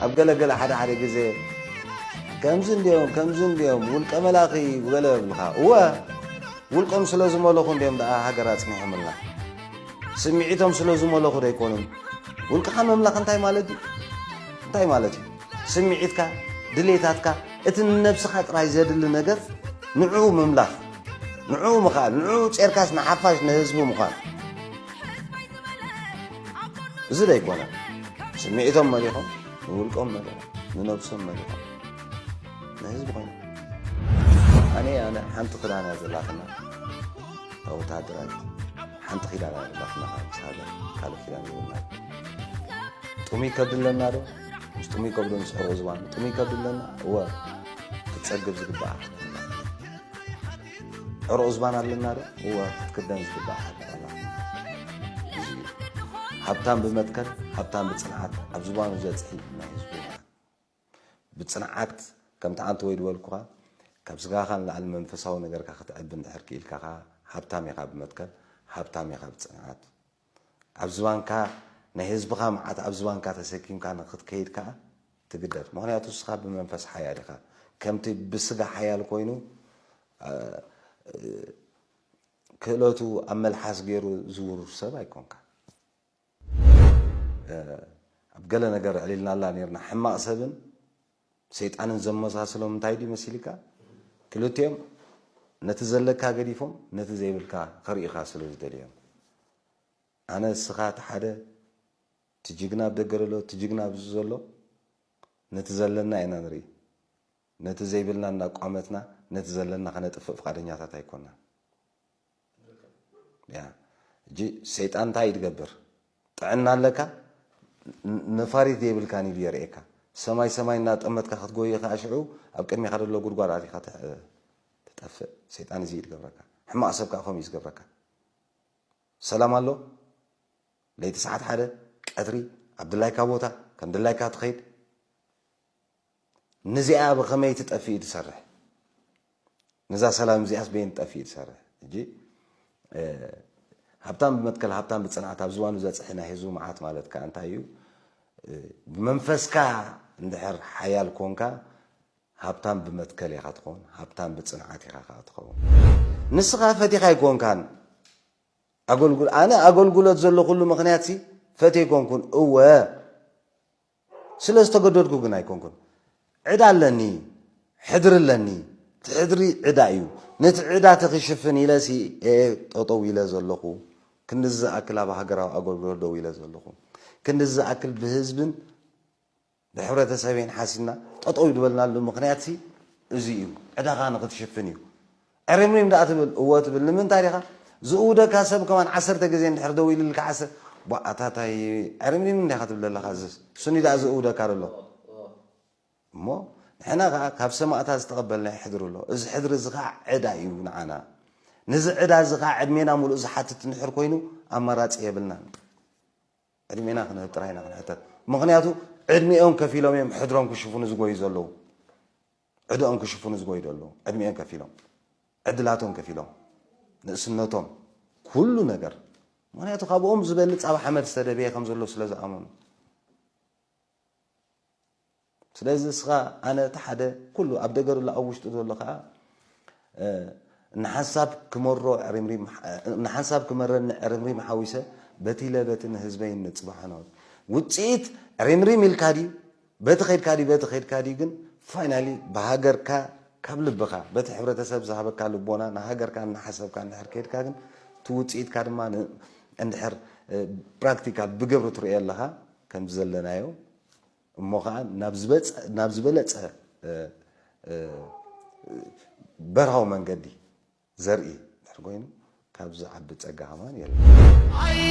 ኣብ ገለገለ ሓደ ሓደ ግዜ ከምዚ እንዲዮም ከምዚ እንዲዮም ውልቀ መላኺ ገለ ብልኻ እወ ውልቆም ስለ ዝመለኹ እንዲዮም ደኣ ሃገር ኣጽኒሖምልና። ስምዒቶም ስለ ዝመለኹ ዶ ኣይኮኑን? ውልቅኻ ምምላኽ እንታይ ማለት እዩ? እንታይ ማለት እዩ? ስምዒትካ፣ ድሌታትካ፣ እቲ ንነብስኻ ጥራይ ዘድሊ ነገር ንዕኡ ምምላኽ፣ ንዕኡ ምኽኣል፣ ንዕኡ ጼርካስ ንሓፋሽ ንህዝቢ ምዃን። እዚ ዶ ኣይኮነን? ስምዒቶም መሊኾም፣ ንውልቆም መሊኾም፣ ንነብሶም መሊኾም፣ ንህዝቢ ኮይኖም። ኣነ ኣነ ሓንቲ ክዳን እያ ዘላትና። ወታደር ኣይኮን ሓንቲ ኪዳን ኣለና ካብ ምስ ሃገር ካልእ ኪዳን የብልና። ጥሙይ ከብዲ ኣለና ዶ? ምስ ጥሙይ ከብዶ ምስ ዕሩቕ ዝባን ጥሙይ ከብዲ ኣለና? እወ ክትጸግብ ዝግባኣ ዕሩቕ ዝባን ኣለና ዶ? እወ ክትክደን ዝግባኣ ሃገር ኣላ። እዚ እዩ። ሃብታም ብመትከል፣ ሃብታም ብጽንዓት ኣብ ዝባኑ ዘጽሒ ናይ ህዝቡ። ብጽንዓት ከምቲ ኣንቲ ወይ ዝበልኩኻ ካብ ስጋኻ ንላዕሊ መንፈሳዊ ነገርካ ክትዕቢ እንድሕር ክኢልካ ከኣ ሃብታም ኢኻ ብመትከል፣ ሃብታም ኢኻ ብጽንዓት። ኣብ ዝባንካ ናይ ህዝብኻ መዓት ኣብ ዝባንካ ተሰኪምካ ንክትከይድ ከኣ ትግደድ። ምኽንያቱ ንስኻ ብመንፈስ ሓያል ኢኻ። ከምቲ ብስጋ ሓያል ኮይኑ እ፣ እ፣ ክእለቱ ኣብ መልሓስ ገይሩ ዝውርር ሰብ ኣይኮንካ። እ፣ ኣብ ገለ ነገር ኣዕሊልናላ ነርና። ሕማቕ ሰብን ሰይጣንን ዘመሳስሎም እንታይ ድዩ መሲልካ? ክልቲኦም ነቲ ዘለካ ገዲፎም ነቲ ዘይብልካ ከርእዩኻ ስለ ዝደልዮም። ኣነ እስኻ እቲ ሓደ፣ እቲ ጅግና ኣብ ደገ ዘሎ፣ እቲ ጅግና ኣብዚ ዘሎ፣ ነቲ ዘለና ኢና ንርኢ። ነቲ ዘይብልና እናቋመትና ነቲ ዘለና ከነጥፍእ ፍቓደኛታት ኣይኮናን። ያ፣ እጂ ሰይጣን እንታይ እዩ ዝገብር? ጥዕና ኣለካ፣ ን-፣ ነፋሪት ዘይብልካን ኢሉ የርእየካ። ሰማይ ሰማይ እናጠመትካ ክትጎይ ከኣ ሽዑ ኣብ ቅድሜኻ ዘሎ ጉድጓድ ኣቲኻ ትሕ-፣ ትጠፍእ። ሰይጣን እዚ እዩ ዝገብረካ። ሕማቕ ሰብ ከኣ ከምኡ እዩ ዝገብረካ። ሰላም ኣሎ፣ ለይቲ ሰዓት ሓደ ቀትሪ ኣብ ድላይካ ቦታ ከም ድላይካ ትኸይድ። ንዚኣ ብኸመይ ትጠፍእ እዩ ዝሰርሕ? ነዛ ሰላም እዚኣስ በየን ትጠፍእ እዩ ዝሰርሕ? ሕጂ፣ እ፣ ሃብታም ብመትከል፣ ሃብታም ብጽንዓት ኣብ ዝባኑ ዘጽሒ ናይ ህዝቡ መዓት ማለት ከኣ እንታይ እዩ? እ፣ ብመንፈስካ እንድሕር ሓያል ኮንካ፣ ሃብታም ብመትከል ኢኻ ትኸውን፣ ሃብታም ብጽንዓት ኢኻ ከኣ ትኸውን። ንስኻ ፈቲኻ ኣይኮንካን። ኣገልግል-፣ ኣነ ኣገልግሎት ዘለኹሉ ምኽንያትሲ ፈትየ ኣይኮንኩን። እወ፣ ስለ ዝተገደድኩ ግን ኣይኮንኩን። ዕዳ ኣለኒ፣ ሕድሪ ኣለኒ። እቲ ሕድሪ ዕዳ እዩ። ነቲ ዕዳ ተኽሽፍን ኢለሲ እየ ጠጠው ኢለ ዘለኹ። ክንድዚ ዝኣክል ኣብ ሃገራዊ ኣገልግሎት ደው ኢለ ዘለኹ። ክንድዚ ዝኣክል ብህዝብን ብሕብረተሰብን ሓሲብና ጠጠው ዝበልናሉ ምኽንያትሲ እዚ እዩ። ዕዳኻ ንኽትሽፍን እዩ። ዕርምሪም ደኣ ትብል፣ እወ ትብል። ንምንታይ ዲኻ? ዝእውደካ ሰብ ከማን ዓሰርተ ግዜ እንድሕር ደው ኢልልካ ዓሰ-፣ ቧኣታታይ ዕርምሪም እንዲኻ ትብል ዘለኻ። እዝስ እሱኒ ደኣ ዝእውደካ ዘሎ። እሞ ንሕና ኸዓ ካብ ሰማእታት ዝተቐበልናዮ ሕድሪ ኣሎ። እዚ ሕድሪ እዚ ኸዓ ዕዳ እዩ ንዓና። ነዚ ዕዳ እዚ ኸዓ ዕድሜና ሙሉእ ዝሓትት እንድሕር ኮይኑ ኣማራጺ የብልናን። ዕድሜና ክንህብ ጥራይ ኢና ክንሕተት። ምኽንያቱ ዕድሚኦም ከፊሎም እዮም ሕድሮም ክሽፍኑ ዝጎዩ ዘለዉ። ዕድኦም ክሽፍኑ ዝጎዩ ዘለዉ። ዕድሚኦም ከፊሎም። ዕድላቶም ከፊሎም። ንእስነቶም። ኩሉ ነገር። ምኽንያቱ ካብኦም ዝበልጽ ኣብ ሓመድ ዝተደብየ ከም ዘሎ ስለ ዝኣመኑ። ስለዚ እስኻ ኣነ እቲ ሓደ ኩሉ ኣብ ደገ ዘሎ ኣብ ውሽጢ ዘሎ ከኣ፣ እ፣ ንሓንሳብ ክመሮ ዕሪምሪም፣ ንሓንሳብ ክመረኒ ዕሪምሪም ሓዊሰ በቲ ኢለ በቲ ንህዝበይ ንጽባሕ ነው። ውጽኢት ዕሪምሪም ኢልካ ድዩ? በቲ ኸይድካ ድዩ? በቲ ኸይድካ ድዩ? ግን ፋይናሊ ብሃገርካ ካብ ልብኻ፣ በቲ ሕብረተሰብ ዝሃበካ ልቦና ንሃገርካ እናሓሰብካ እንድሕር ከይድካ ግን እቲ ውጽኢትካ ድማ ን-፣ እንድሕር፣ እ፣ ፕራክቲካል ብግብሪ ትርእዮ ኣለኻ ከም ዘለናዮ እሞ ኸዓ ናብ ዝበጸ-፣ ናብ ዝበለጸ፣ እ፣ እ፣ በርሃዊ መንገዲ ዘርኢ እንድሕር ኮይኑ፣ ካብ ዝዓቢ ጸጋ ከማን የለን።